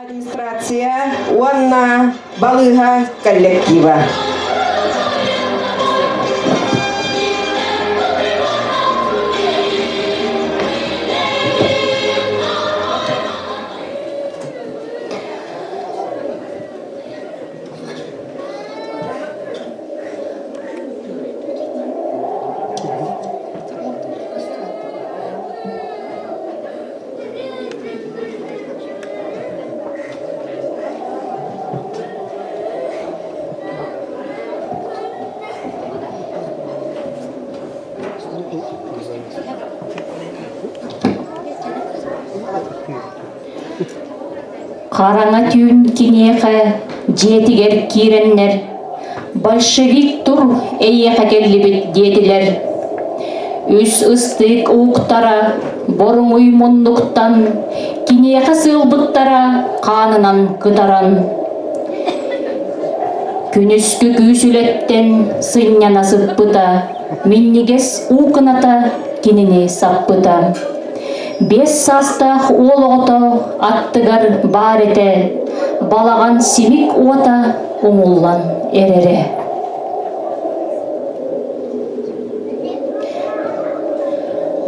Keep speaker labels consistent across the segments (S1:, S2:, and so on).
S1: Администрация уонна балыыһа коллектива.
S2: Хараҥа түүн киниэхэ дьиэтигэр киирэннэр «Большевик тур, эйиэхэ кэллибит» диэтилэр. Үс ыстыык ууктара боруҥуй муннуктан киниэхэ сыылбыттара хаанынан кытаран. Күнүскү күүс үлэттэн сынньана сыппыта, минньигэс уу кыната кинини саппыта. Биэс саастаах уол оҕото аттыгар баар этэ, балаҕан симик уота умуллан эрэрэ.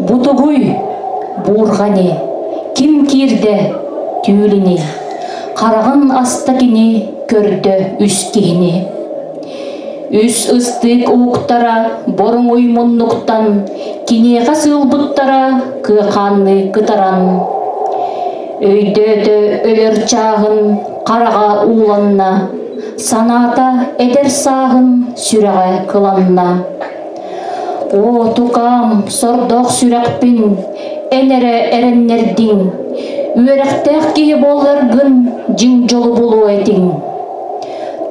S2: Бутугуй, буурҕани, ким киирдэ, түүл ини, хараҕын аста кини көрдө үс киһини. Үс ыстыык ууктара боруҥуй муннуктан киниэхэ сыылбыттара кыахаанныы кытаран. Өйдөөтө өлөр чааһын хараҕа ууланна, санаата эдэр сааһын сүрэҕэ кыланна. Оо, тукаам, сордоох сүрэхпин эн эрэ эрэннэрдиҥ, үөрэхтээх киһи буолларгын дьиҥ дьолу булуо этиҥ.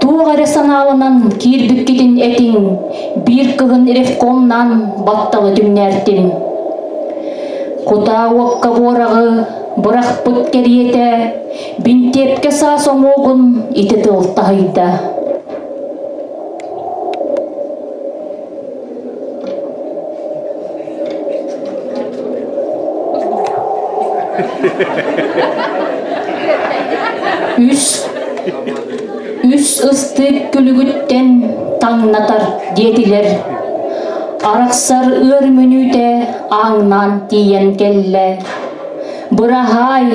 S2: Туох эрэ санааланан киирбиккитин этиҥ, биир кыһын ревкомнаан батталы түҥнээртим. Кутаа уокка буораҕы бырахпыт кэриэтэ, бинтиэпкэ саас омуогун ити тыл таһыйда. Үс үс ыстыык күлүгүттэн таҥнатар диэтилэр. Арахсар ыар мүнүүтэ ааҥнаан тиийэн кэллэ. Быраһаай,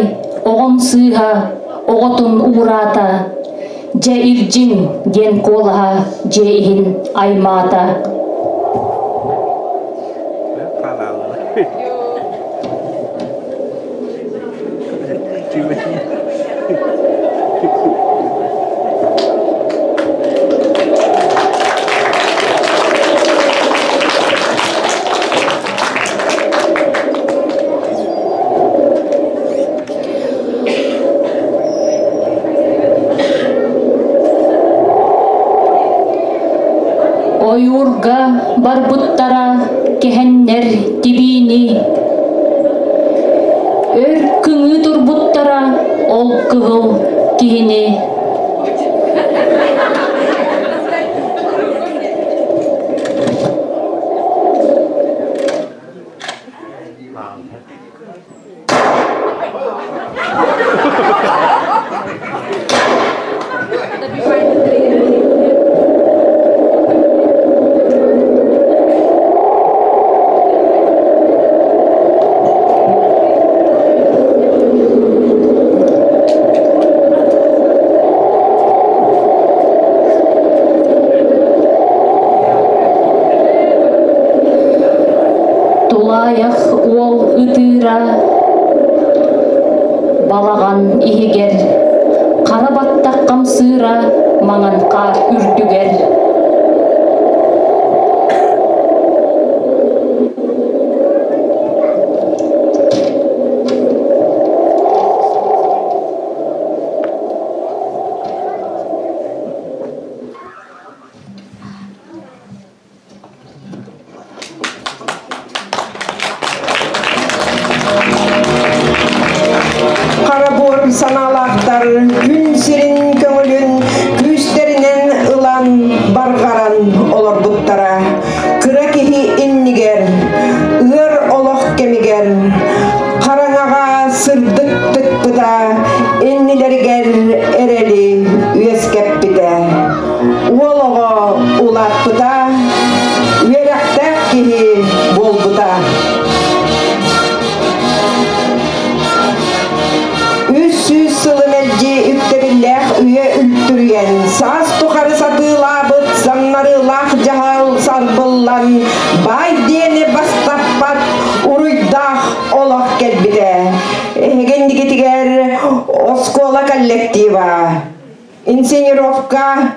S2: оҕом сыыһа, оҕотун уураата. Дьэ илдьиҥ, диэн куолаһа дьиэ иһин аймаата. Ойуурга барбыттара кэһэннэр тибиини, өр кыҥыы турбуттара ол кыһыл киһини. Тулаайах уол ытыыра балаҕан иһигэр хара баттах хамсыыра маҥан хаар үрдүгэр.
S1: Хара буор санаалаахтар күн сирин көҥүлүн күүстэринэн ылан барҕаран олорбуттара. Кыра киһи иннигэр, ыар олох кэмигэр хараҥаҕа сырдык тыкпыта, иннилэригэр Үлүһүйэн, саас тухары сатыылаабыт самнарыылаах дьаһал сарбыллан, баай диэни бастаппат уруйдаах олох кэлбитэ. Эһиги иннигитигэр оскуола коллектива, инсценировка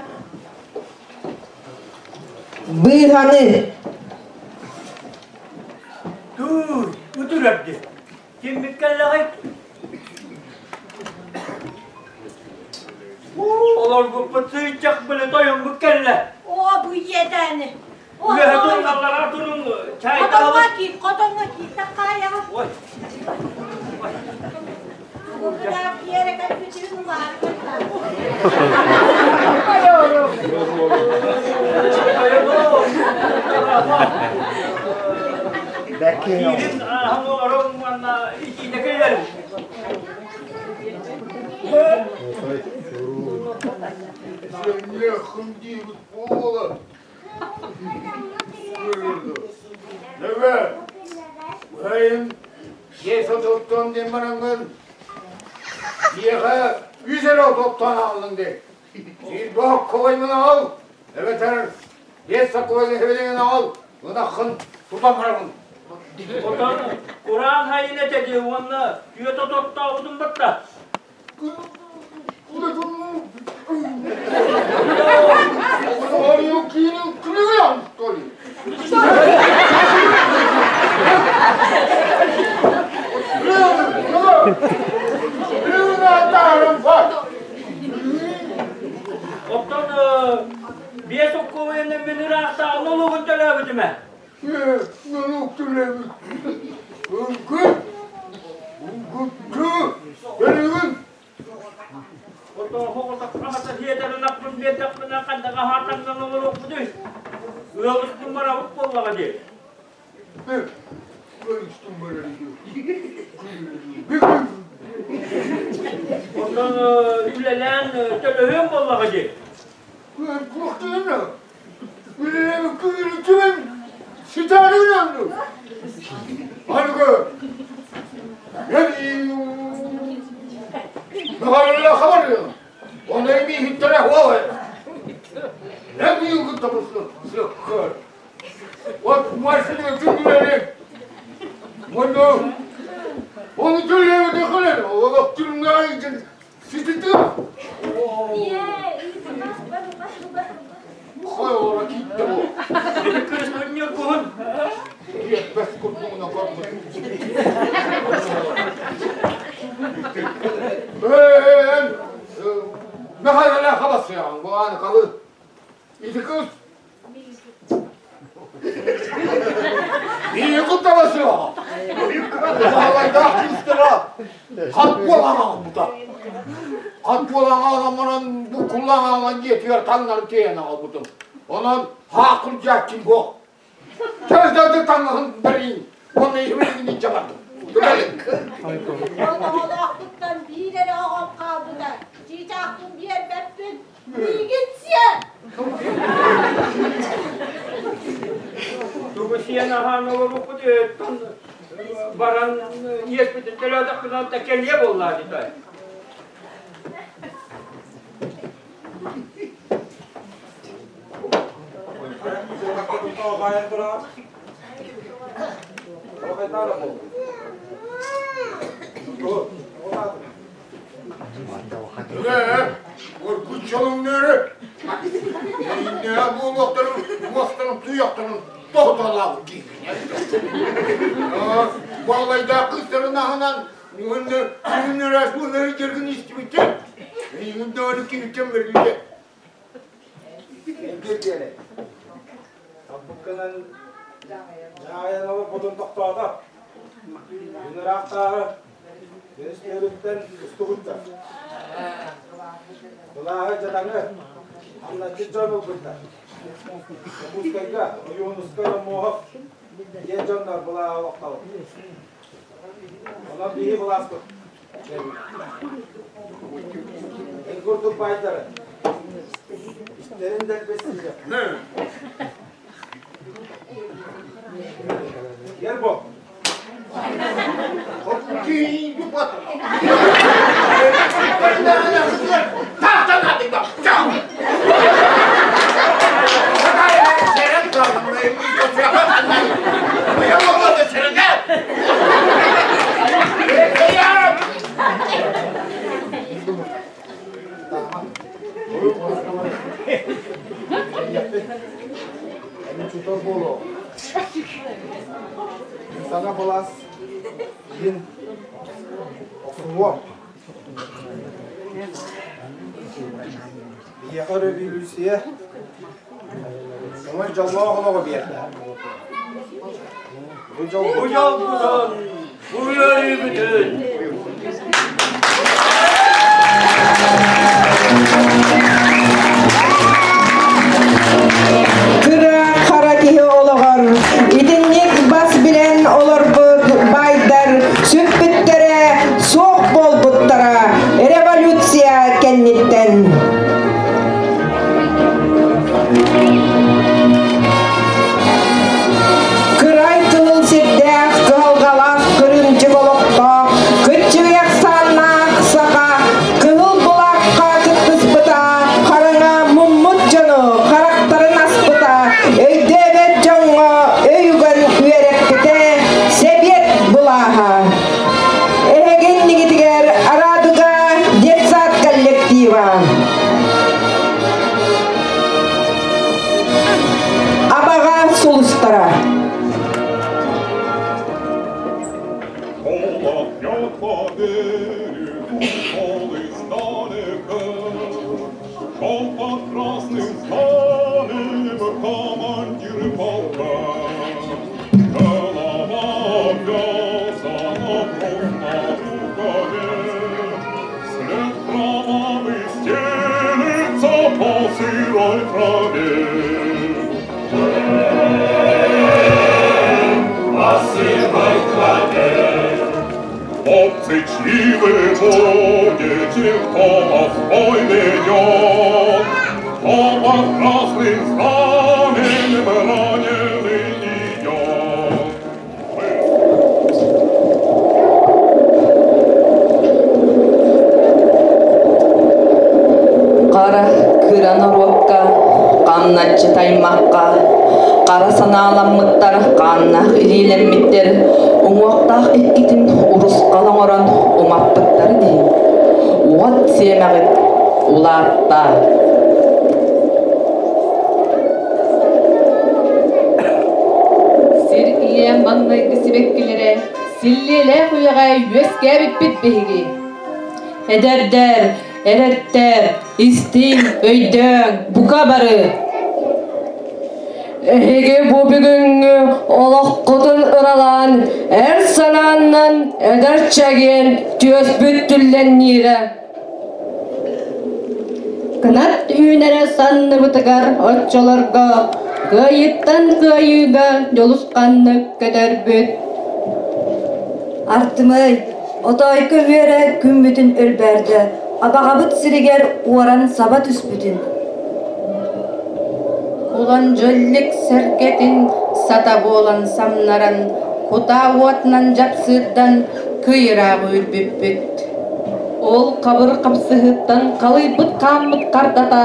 S1: быыһаны.
S3: Тууй, утурар дии. Киммит кэллэҕэй? Олорбуппут сыыччах били тойоммут кэллэ.
S4: Оо, бу иэдээни.
S3: Үөһэ турун, аллараа турун, чай
S4: Хотоҥҥо киир, хотоҥҥо киир, таккаайаҕа.
S3: Ой.
S4: Тугу киэрэ кэлбитин улаары
S3: Киирин ааһан олорон уонна итиитэ кэлэрим.
S5: Сэмнэххин диэбит буола. Нөбө, быһайын дьиэ сототтон диэн бараҥҥын, дьиэҕэ үс эрэ ототтон аҕаллыҥ дии. Сиир боххоймун аҕал, эбэтэр биэс сокуон эһэбилиҥин аҕал, ынаххын тутан барабын.
S3: Отон кураан хайын этэ дии уонна түөт ототтообутун батта. Оттон биэс оккуойунан мин ыраахтааҕын олугун төлөөбүтүм ээ. Оттон оҕотоххо сиэтэрин аппын биэрдэхпинэ ханнаҕа хаатаннан олоруохпутуй? Ыалыспын барабыт буоллаҕа дии. Онон үлэлээн төлөһүөм буоллаҕа дии. Ити кырыспынньык куһун.
S4: Оҕолоохпуттан биир эрэ оҕом хаалбыта. Чыычаахпын биэрбэппин. Миигин сиэ!
S3: Тугу сиэн аһаан олорбуппут өттөн баран иэспитин төлөөтөхпүнэ да кэлиэ буоллаа дии
S6: Табыккынан дьаһайан олорбутун тохтоото. Күн ыраахтааҕы өрүс үөрүттэн устубуттар. Былааһы дьадаҥы хамначчыт дьон ылбыттар. Дьокуускайга Ойуунускай Омуоһов диэн дьоннор былааһы олохтообут. Онон биһи былааспыт Эн курдук баайдары истэрин дэлби сиир. Ербол. Эйиэхпит. Эми чутор буолуо. Саҥа былаас иһин охсуһуом. Биһиэхэ өрөбүүлүүсүйэ көҥүл дьоллоох олоҕу биэрдэ. Бу дьол
S3: Бу дьолбутун, бу үөрүүбүтүн
S1: Кыра хара киһи олоҕор итинник бас билэн олорбут баайдар сүппүттэрэ, суох буолбуттара революция кэнниттэн. Кырай кыһыл сирдээх, кыһалҕалаах кырыымчык олохтоох, кыччыгый ахсааннаах саха кыһыл былаахха кыттыспыта, хараҥа муммут дьону харахтарын аспыта, өйдөөбөт дьоҥҥо өй уган үөрэппитэ сэбиэт былааһа. Эһэгин нигитигэр Радуга детсад коллектива. Абаҕа сулустара.
S7: Шел под красным знаменем командир полка. Голова обвязана кровь на рукаве, След кровавый стелется по сырой траве. По сырой траве. Хлопцы, чьи вы будете, кто вас в бой ведет, Кто под красным знаменем раненый идет.
S8: Хара кыра норуокка, хамначчыт аймахха, хара санааламмыттар, хааннаах илиилэммиттэр, уҥуохтаах иккитин урусхал оҥорон умаппыттар дии. Уот сиэмэҕит улаатта.
S9: Сир ийэ маҥнайгы сибэккилэрэ силлиэлээх үйэҕэ үөскээбиппит биһиги.
S10: Эдэрдэр, эрэттэр, истиҥ, өйдөөҥ, бука бары.
S11: Эһиги бу бүгүҥҥү олоххутун ыралаан, эр санааннан эдэр чэгиэн түөспүт түллэнниирэ.
S12: Кынат үүнэрэ санныбытыгар оччолорго кыайыттан кыайыыга дьулусханнык көтөрбүт.
S13: Артымый, отоойко үөрэ күммүтүн өлбөөрдө, абаҕабыт сиригэр уоран саба түспүтүн.
S9: Кулан дьөллүк сэргэтин сата буолан самнаран, кутаа уотунан дьапсыырдан кый ыраах үүрбүппүт.
S10: Ол хабыр хапсыһыттан халыйбыт хааммыт хардата,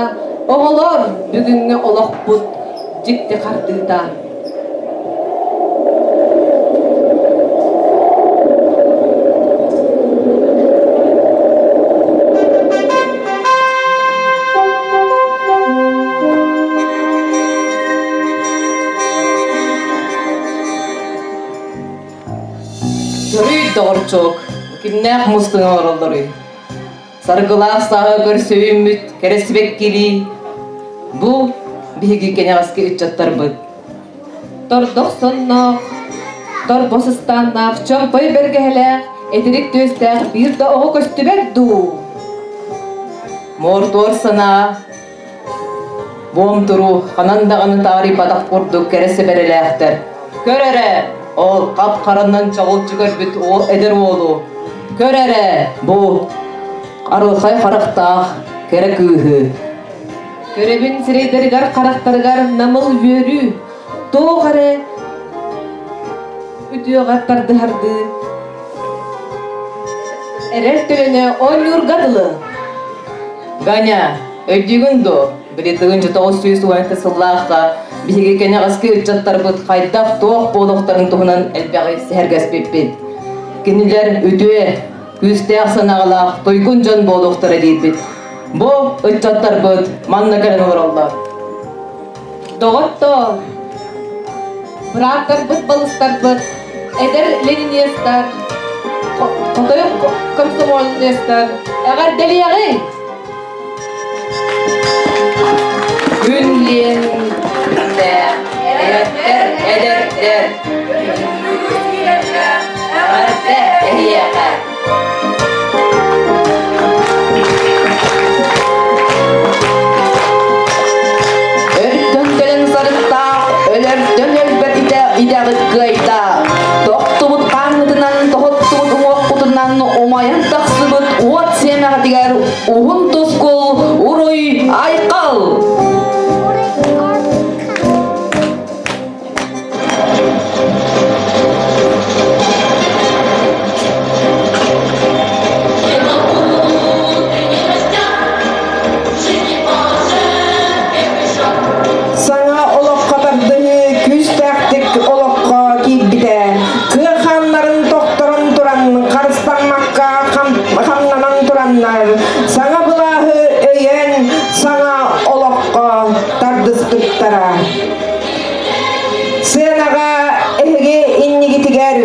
S10: оҕолор бүгүҥҥү олохпут дьикти хардыыта.
S8: Көрүй, доҕорчуок, кимнээх мустуҥа олороллоруй? Саргылаах сааһы көрсөйүммүт кэрэсибэккилии бу биһиги кэнэҕэски ыччаттарбыт.
S9: Тордох сонноох, торбос ыстааннаах, чомпой бэргэһэлээх, этирик түөстээх биир да оҕо көстүбэт дуу?
S8: Муортуор санаа, буом туруу ханан даҕаны таарыйбатах курдук кэрэ сэбэрэлээхтэр. Көр эрэ, ол хап-харанан чаҕылчы көрбүт эдэр уолу. Көр эрэ, бу арылхай харахтаах кэрэ кыыһы.
S9: Көрөбүн сирэйдэригэр харахтарыгар намыл үөрүү, туох эрэ үтүөҕэр тардыһардыы эрэл төлөнө оонньуурга дылы.
S8: Ганя, өйдүүгүн дуо? Билетыгын 910 сыллаахха биһиги кэнэҕэски ыччаттарбыт хайдах туох буолуохтарын туһунан элбэҕи сэһэргэспиппит. Кинилэр үтүө, күүстээх санаалаах, туйгун дьон буолуохтара диирбит. Бу ыччаттарбыт манна кэлэн олороллор.
S9: Доҕоттоор, бырааттарбыт, балыстарбыт, эдэр ленинистар, хотой комсомолецтар, эҕэрдэлиэҕиҥ!
S8: Күн диэн күннээх, эрэттэр, эдэрдэр, эҕэрдэ эһиэхэ! Өртөн кэлэн сарыктаах, өлөртөн өлбөт идэҕит кыайда. Тохтубут хааҥҥытынан, тоһуттубут уҥуоххутунан умайан тахсыбыт уот сиэмэҕитигэр уһун тускул уруй айхал!
S1: Саҥа олоххо тардыһыы күүстээхтик олоххо киирбитэ. Кыа хааннарын тохторон туран, харыстаммакка хамнанан тураннар, саҥа былааһы өйөөн, саҥа олоххо тардыспыттара. Сыанаҕа эһиги иннигитигэр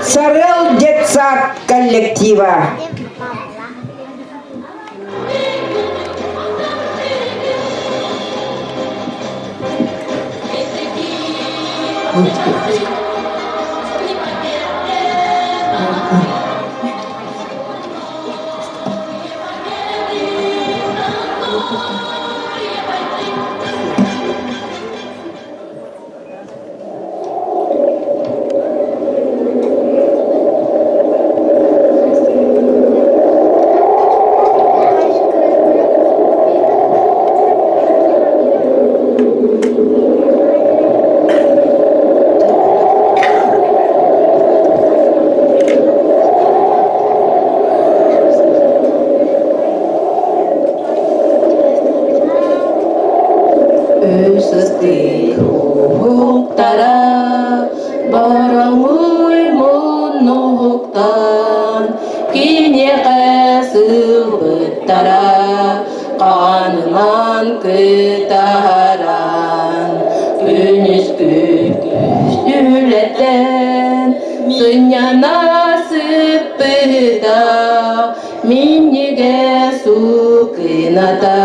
S1: Сарыал детсад коллектива.
S10: Өсөстик уһуктара бороҥуй муннуктан киниэхэ сылбыттара хаанынан кытаран күнүскү күстүлэтэн сынньана сыппыта минньигэс сукуната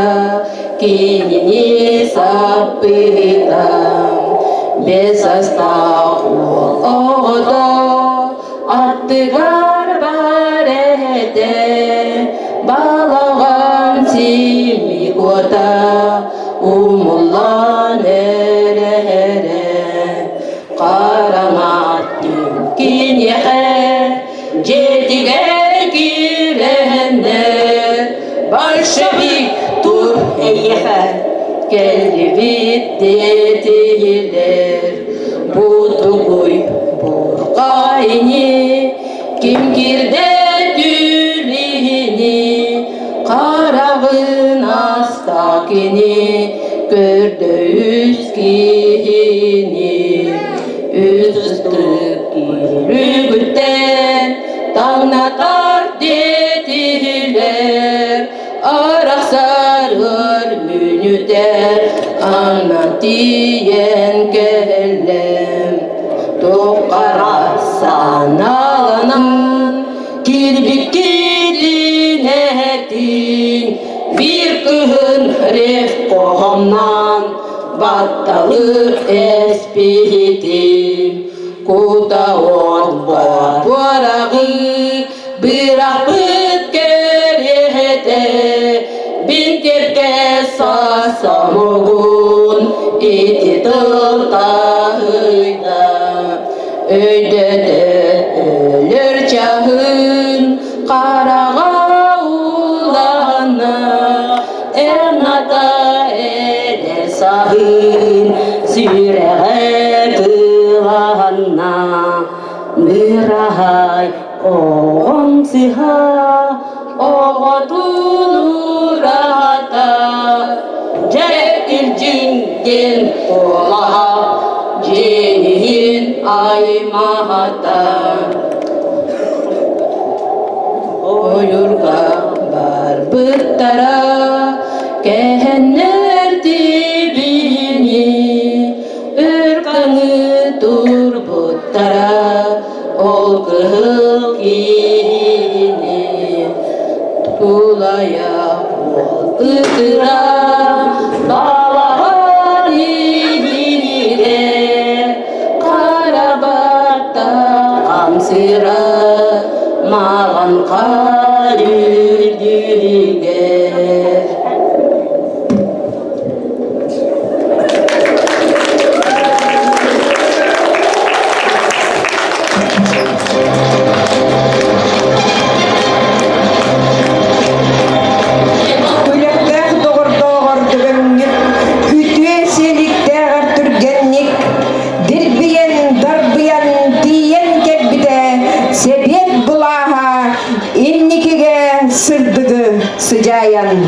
S10: кинини саппыта бэс астаах уол оҕото аттыгар бар этэ балаҕан симик уота умуллан эрэрэ хараҥа түн киниэхэ дьиэтигэр киирэннэр большевик тур эйиэхэ кэллибит диэтилэр бу тугуй бурҕайни ким киирдэ түлүһүнү хараҕын аста кини көрдө үс киһини үс ыстык күлүгүттэн таҥнатар диэтилэр арахсар өр мүнүүтэ анан тиийэн кэллэм туоххара санааланан кирбиккитин этин биир кыһын ревкомнан батталы эспиһитим кута он буораҕы бырахпыт кэриэтэ бинтиэпкэ сосомугун ити тыл таһыйда өйдөтө өлөр чаһын хараҕа уулана эрната эдэр саһын сүрэҕэ кылаһанна Быраһай оҕом сыһа оҕотун уурата дьэ илдьиҥ диэн куолаһа дьиэниһин аймаһата ойурга Барбыттара кэһэннэр тибини өр кыҥыы турбуттара ол кыһыл киһини тулайа уол ытыра балаҕан иһигэр хара баттах хамсыыра маҕан хаар үрдүгэр.
S1: Үлэхтээх доҕордооҕор дөбөҥнүк, үтүө сиэликтээҕэр түргэнник, дирбийэн, дарбыйан тиийэн кэлбитэ сэбиэт былааһа инникигэ сырдыгы сыдьаайан.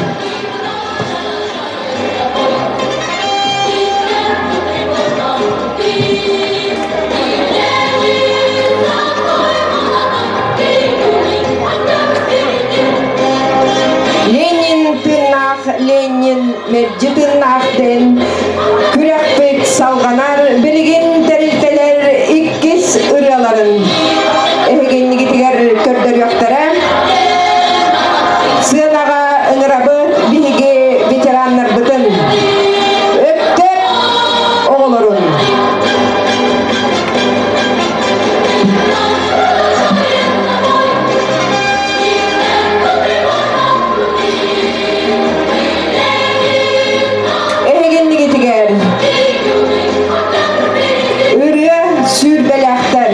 S1: Ленин тыыннаах, Ленин мэлдьи тыыннаах диэн күрэхпит салҕанар. Билигин тэрилтэлэр иккис ырыаларын эһигиннигитигэр көрдөрүөхтэрэ. Сыанаҕа ыҥырабыт биһиги ветераннарбытын, Өктөп оҕолорун. Эһигиннигитигэр ырыа сүүрбэлээхтэр.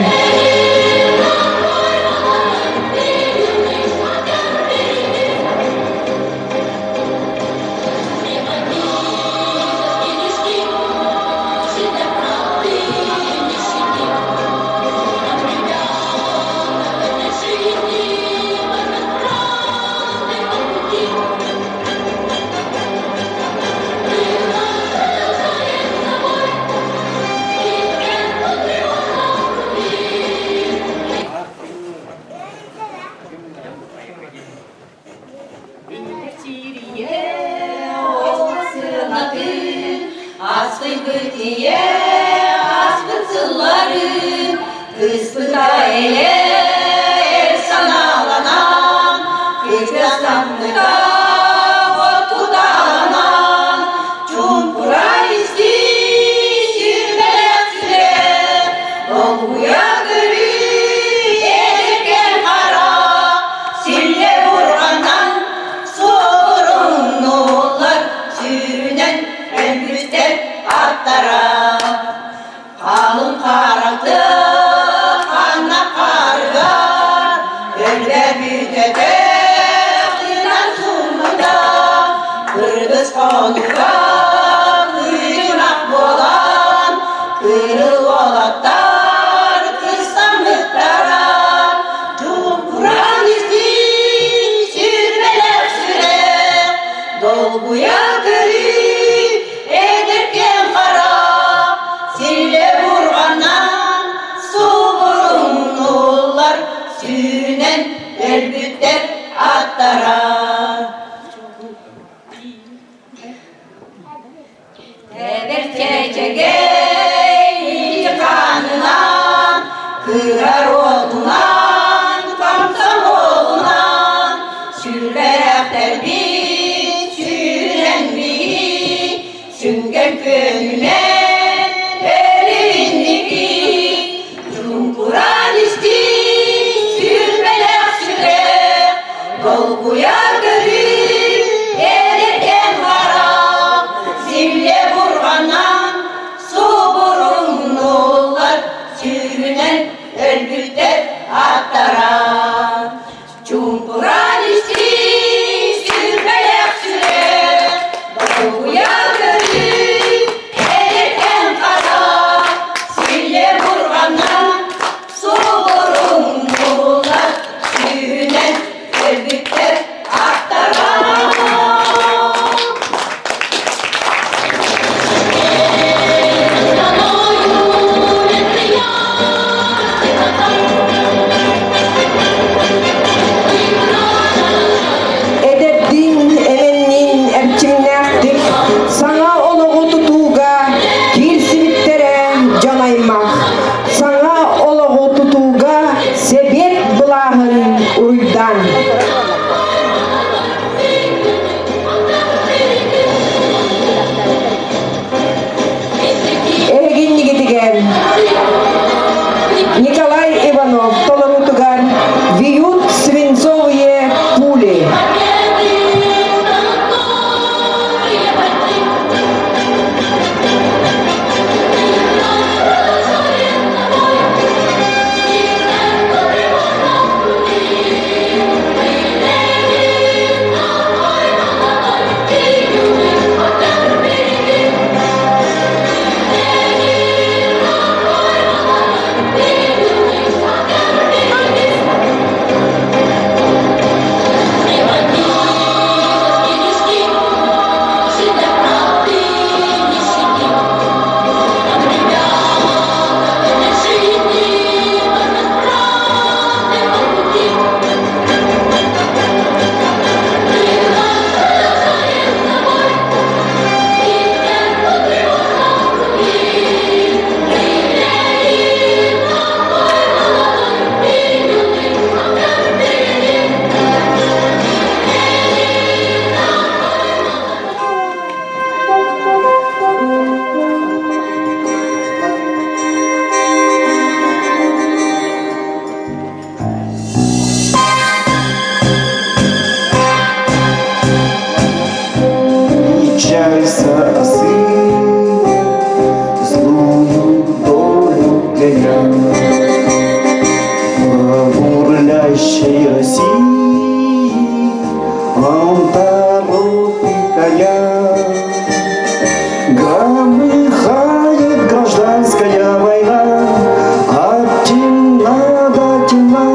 S10: Астыйбыт ийэ, аспыт сыллары, кыыспыта эйэ, эр санааланан, кыргастаммыта от кутаанан, чуҥкура истии сүрбэлэх сүрэх, долгуйа көрүү эдэркээн хара, силлэ бурҕанан суоруннулар сүүрүнэн өлбүттэр аттара. Халыҥ характы ханна харгар, өлбө бүтөтө тынан суммута, кыргыз хонуга кыычынах буолан, кырыл уолаттар кыстаммыттара. Чуҥкуран истиҥ сүрбэлэх сүрэх, долгуйа көрүү эдэркээн хара, силлэ бурҕанан субуруннулар сүүрүнэн өлбүттэр аттара. Эдэр чэчэгэй хаанынан, кыырар уотунан, комсомолунан, сүрбэхтэрбит сүүрэн биһи, сүнгэн күөнүнэн өрүннүбүт. Чуҥкуран истиҥ сүрбэлэх сүрэх, долгуйа көрүү эдэркээн харах, силлэ бурҕанан субуруннулар сүүрүнэн өлбүттэр аттара. Чуҥкуран истиҥ сүрбэлэх сүрэх, долгуйа көрүү эдэркээн харах, силлэ бурҕанан субуруннулар сүүрүнэн өлбүттэр аттара.
S14: Он торопит коня. Громыхает гражданская война, от темна до темна.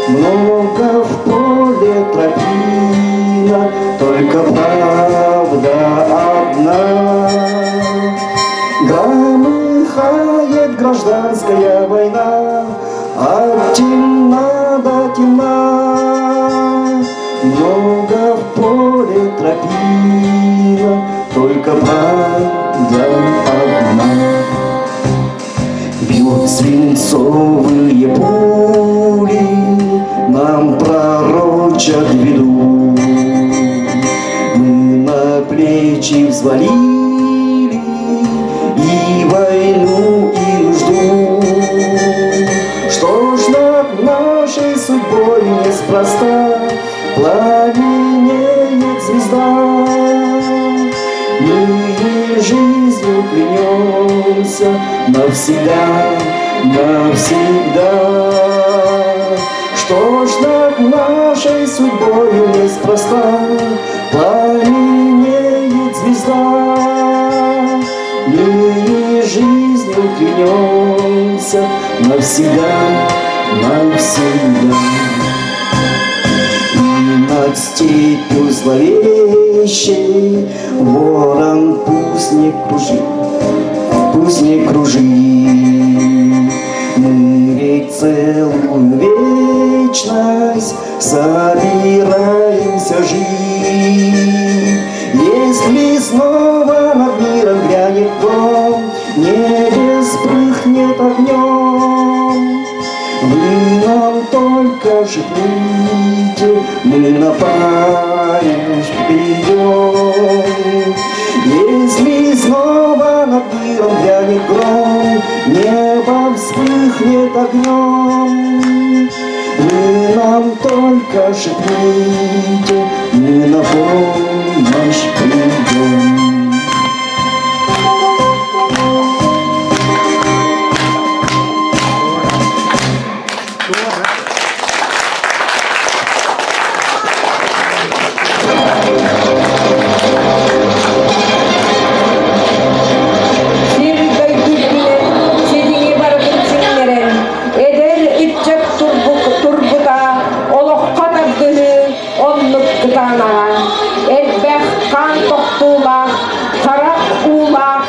S14: Много в поле тропинок, только правда одна. Громыхает гражданская война, от темна до темна. Много в поле тропинок, только правда одна. Бьют свинцовые пули, нам пророчат беду. Мы на плечи взвалили и войну, и нужду. Что ж над нашей судьбой неспроста пламенеет звезда. Мы ей жизнью клянемся навсегда, навсегда. Что ж над нашей судьбою неспроста пламенеет звезда. Мы ей жизнью клянемся навсегда, навсегда. И над степью зловещей ворон пусть не кружит, пусть не кружит. Мы ведь целую вечность собираемся жить. Если снова над миром грянет гром, небо вспыхнет огнем. Вы нам только шепните, мы на помощь придем. Если снова над миром грянет гром, небо вспыхнет огнем. Вы нам только шепните, мы на помощь придем.
S1: Сир дойду үрдүнэн ситиҥи барытын сиҥнэрэн, эдэр ыччат турбута олоххо тардыһыы оннук кытаанаҕа. Элбэх хаан тохтуулаах, харах уулаах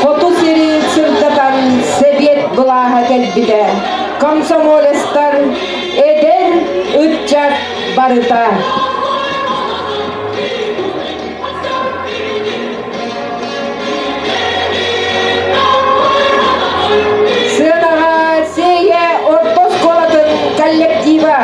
S1: хоту сири сырдатан сэбиэт былааһа кэлбитэ. Комсомолецтар, эдэр ыччат барыта. Сыанаҕа Сиэйэ орто оскуолатын коллектива.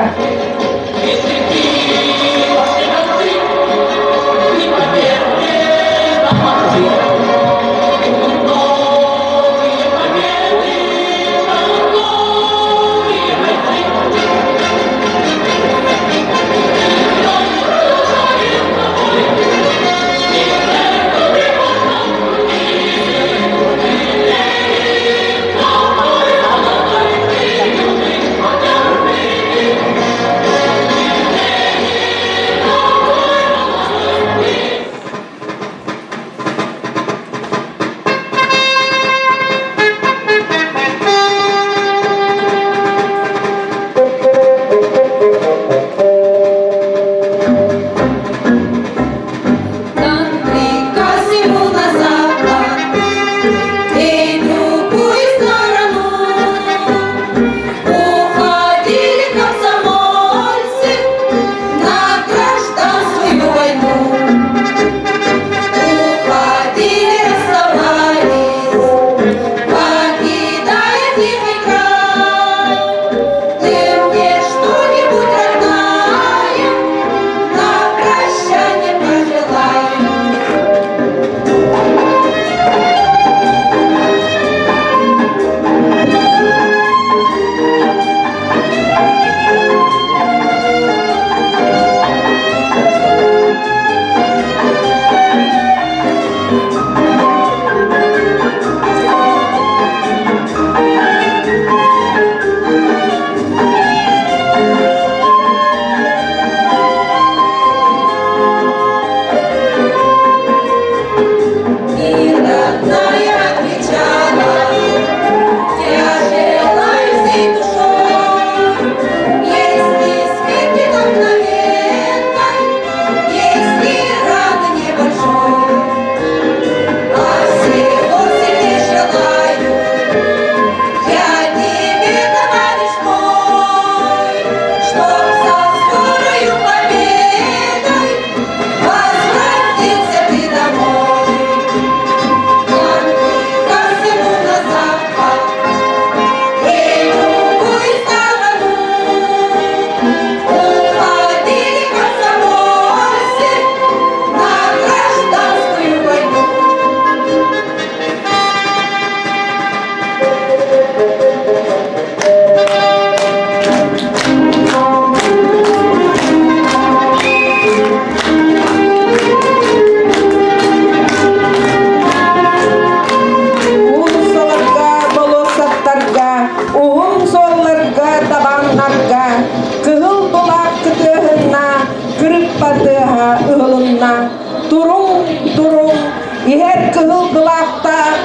S1: дойдулаахтаах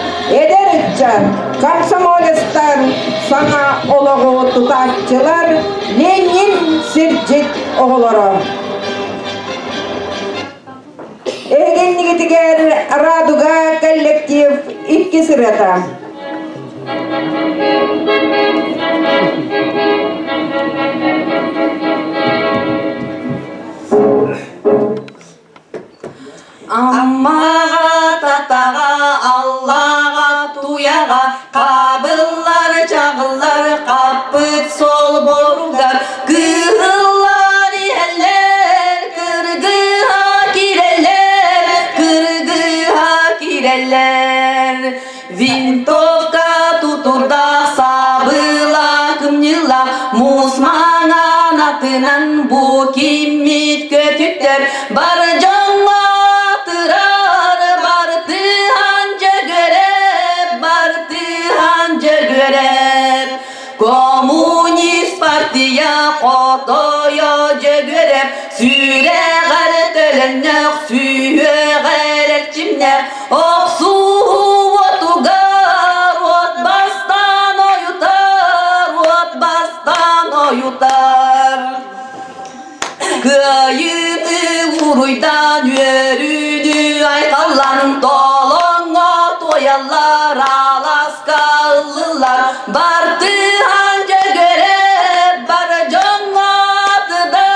S1: эдэр ыччат, комсомолецтар, саҥа олоҕу тутааччылар, Ленин сирдьит оҕолоро. Эһигиннигитигэр Радуга коллектив икки сырыта.
S10: Аммаҕа, татаҕа, аллаҕа, туйаҕа, хабыллар, чаҕыллар, хаппыт солборугар кыһыллар иһэллэр, кыргыһа киирэллэр, кыргыһа киирэллэр. Винтовка тутурдаах, сабыла кымньыла, муус маҥан атынан бу киммит көтүттэр, бар дьоҥҥо атырар, бартыһан дьөгүөрэп, бартыһан дьөгүөрэп. Коммунист партия хотойо дьөгүөрэп, сүрэҕэр төлөннөх, сүһүөҕэр эрчимнээх, Охсуу уотугар уот бастаан ойутар, уот бастаан ойутар. Кыайыыны уруйдаан үөрүүнү айхаллан толоҥҥо туойаллар, аласка ыллылар, бартыһан дьөгүөрэ, бар дьоҥҥо атыда,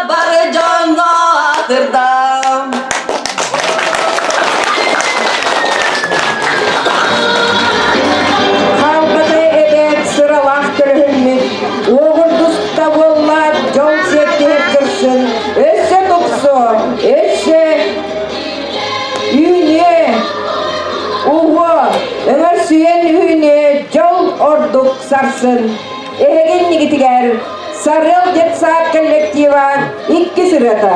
S10: бар дьоҥҥо атырда.
S1: Хаалбата эбээт сыралаах төлөһүммүт, уоҕурдуста буоллаат дьол сиэттиһэр кырсын, өссө тупсуо, өссө үүнүө, уһуо, өҥөрсүйэн үүнүө, дьол ордук сарсын. Эһигиннигитигэр Сарыал детсад коллектива икки сырыата.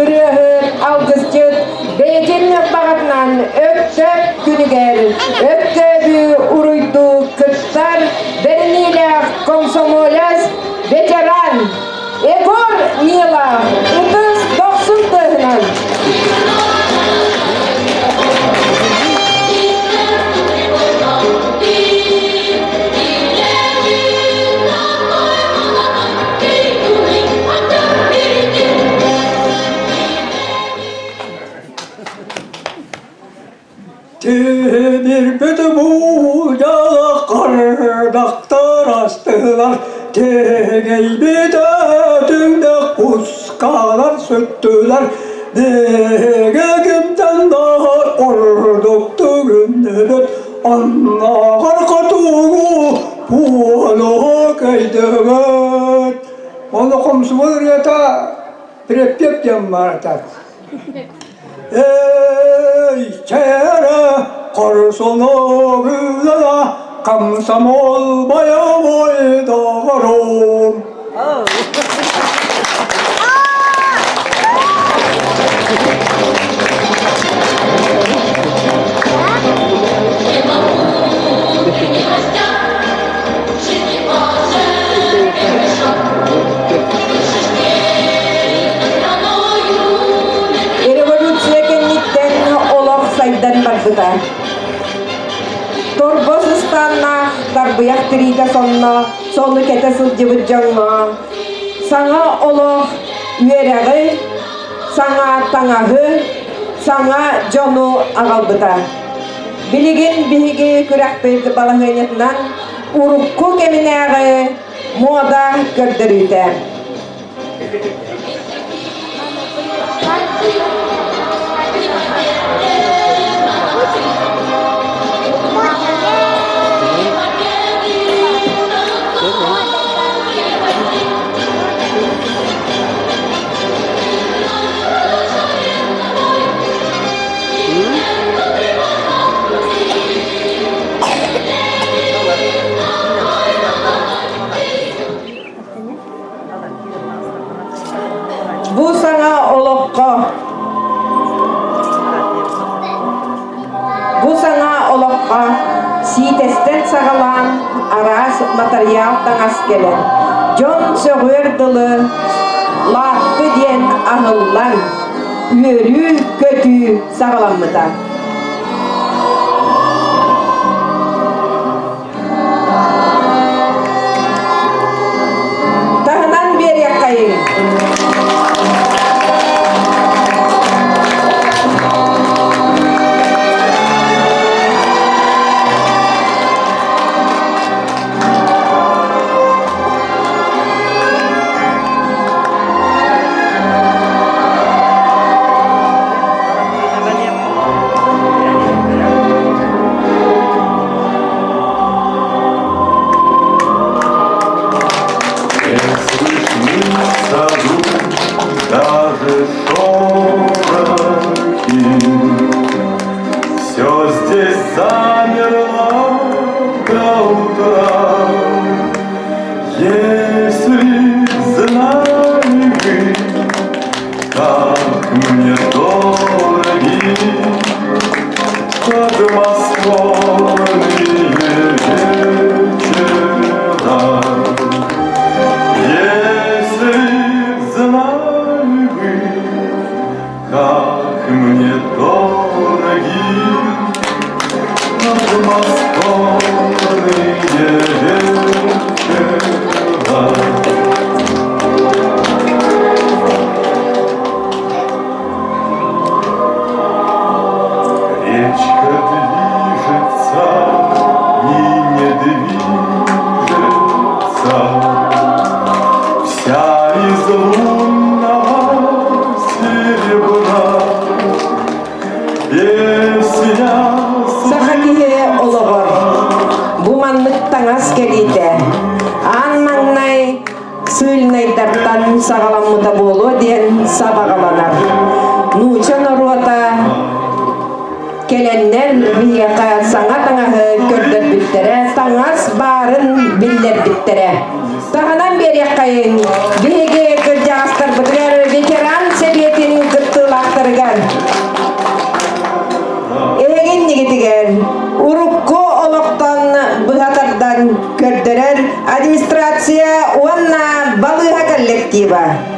S1: ырыаһыт, алгысчыт бэйэтин баҕатынан Өктөөп күнүгэр Өктөөбү уруйдуу кыттар бэриниилээх комсомолец, ветеран Егор Нилов ытыс дохсун тыаһынан.
S15: Тимирбит буулдьала хардахтар астылар, Тиҥэйбит өтүҥнэ кускалар сүттүлэр, Биһиги кимтэн да ордук түгүннүбүт, Оннооҕор хотугу буолуо кэйдибит. Ону хомсубут ырыата припев диэн баарта. Эй, чээрэ, хорсуну бүүлэла, комсомол боевой доҕорум.
S1: Революция кэнниттэн олох сайдан барбыта. Торбос ыстаннаах тарбыйах тириитэ сонно сону кэтэ сылдьыбыт дьоҥҥо саҥа олох үөрэҕи, саҥа таҥаһы, саҥа дьону аҕалбыта. Билигин биһиги күрэхпит балаһыанньатынан урукку кэминээҕи муода көрдөрүүтэ. Бу саҥа олоххо Бу саҥа олоххо сиитэстэн саҕалаан араас матырыйаал таҥас кэлэн, дьон сөҕүөр дылы лааппы диэн аһыллан, үөрүү-көтүү саҕаламмыта. Таһынан биэриэххэйиҥ.
S7: Не слышны в саду даже шорохи. Все здесь замерло до утра. Если б знали вы, как мне дороги подмосковные вечера. Если б знали вы, как мне дороги подмосковные вечера. Речка движется и не движется, Вся из лунного серебра. Песня
S1: Саха киһи олоҕор бу маннык таҥас кэлиитэ аан маҥнай сыыльнайдартан саҕаламмыта буолуо диэн сабаҕаланар. Нууча норуота кэлэннэр биһиэхэ саҥа таҥаһы көрдөрбүттэрэ, таҥас баарын биллэрбиттэрэ. Таһынан биэриэххэйиҥ, биһиги кырдьаҕастарбытыгар ветеран сэбиэтин коллектива.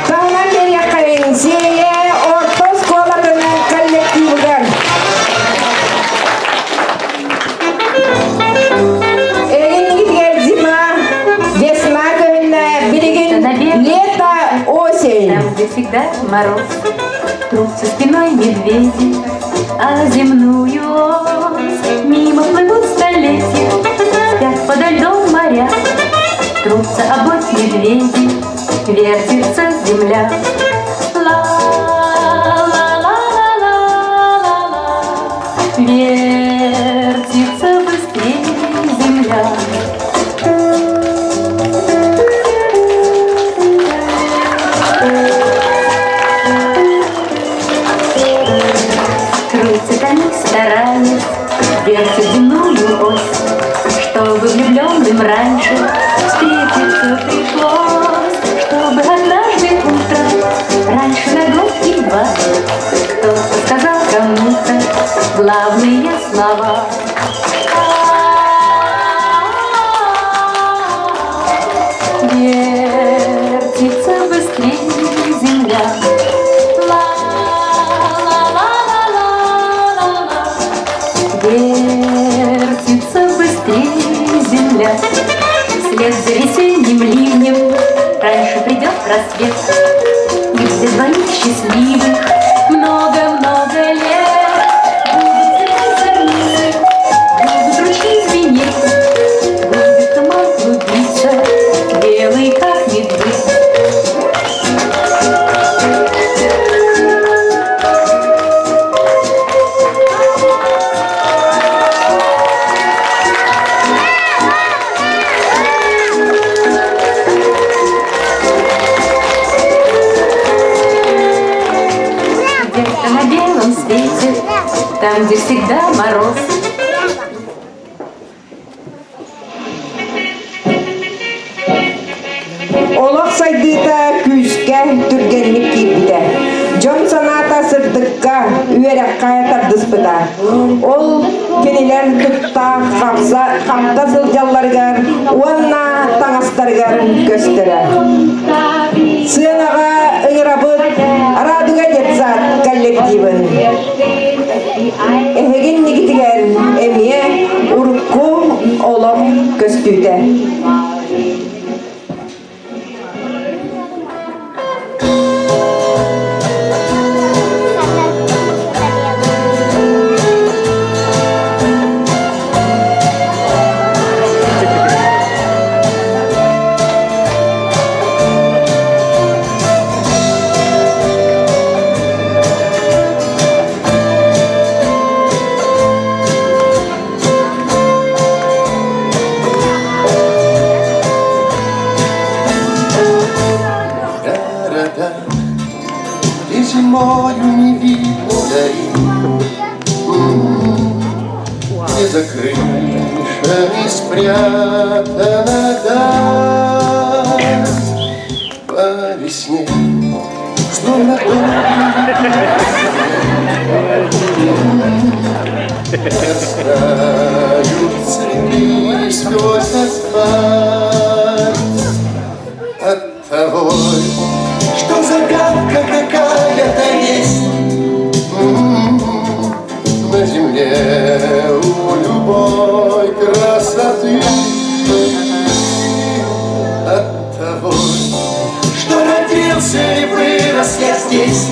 S1: Таһынан биэриэххэйиҥ Сиэйэ орто оскуолатын коллективыгар. Эһигиннигитигэр зима, весна көһүннэ, билигин лето, осень.
S16: Там, где всегда мороз, трутся спиной медведи, а земную ось мимо плывут столетия, спят подо льдом моря, трутся об ось медведи, вертится земля. Ла-ла-ла-ла-ла-ла, вертится быстрее земля. Крутят они, стараясь, вертят земную ось, чтобы влюбленным раньше встретиться пришлось, чтобы однажды утром, раньше на год и два, кто-то сказал кому-то главные слова. Вертится быстрее земля. Ла-ла-ла-ла-ла-ла. Вертится быстрее земля. Вслед за весенним ливнем раньше придет рассвет. И для двоих счастливых много-много лет будут цветать зорницы, будут ручьи звенеть, будет туман клубиться, белый как медведь. Где-то на белом свете, там, где всегда мороз.
S1: Олох сайдыыта күүскэ түргэнник киирбитэ. Дьон санаата сырдыкка, үөрэххэ тардыспыта. Ол кинилэр тутта хапса хапта сылдьалларыгар уонна таҥастарыгар көстөрө. Сыанаҕа ыҥырабыт Радуга детсад коллективын. Эһигин нигитигэр эмиэ урукку олох көстүүтэ.
S7: Города, где зимою не видно зари, Где за крышами спрятана даль. По весне, словно Мерцают цветы сквозь асфальт. От того, что загадка какая-то есть на земле у любой красоты. От того, что родился и вырос я здесь.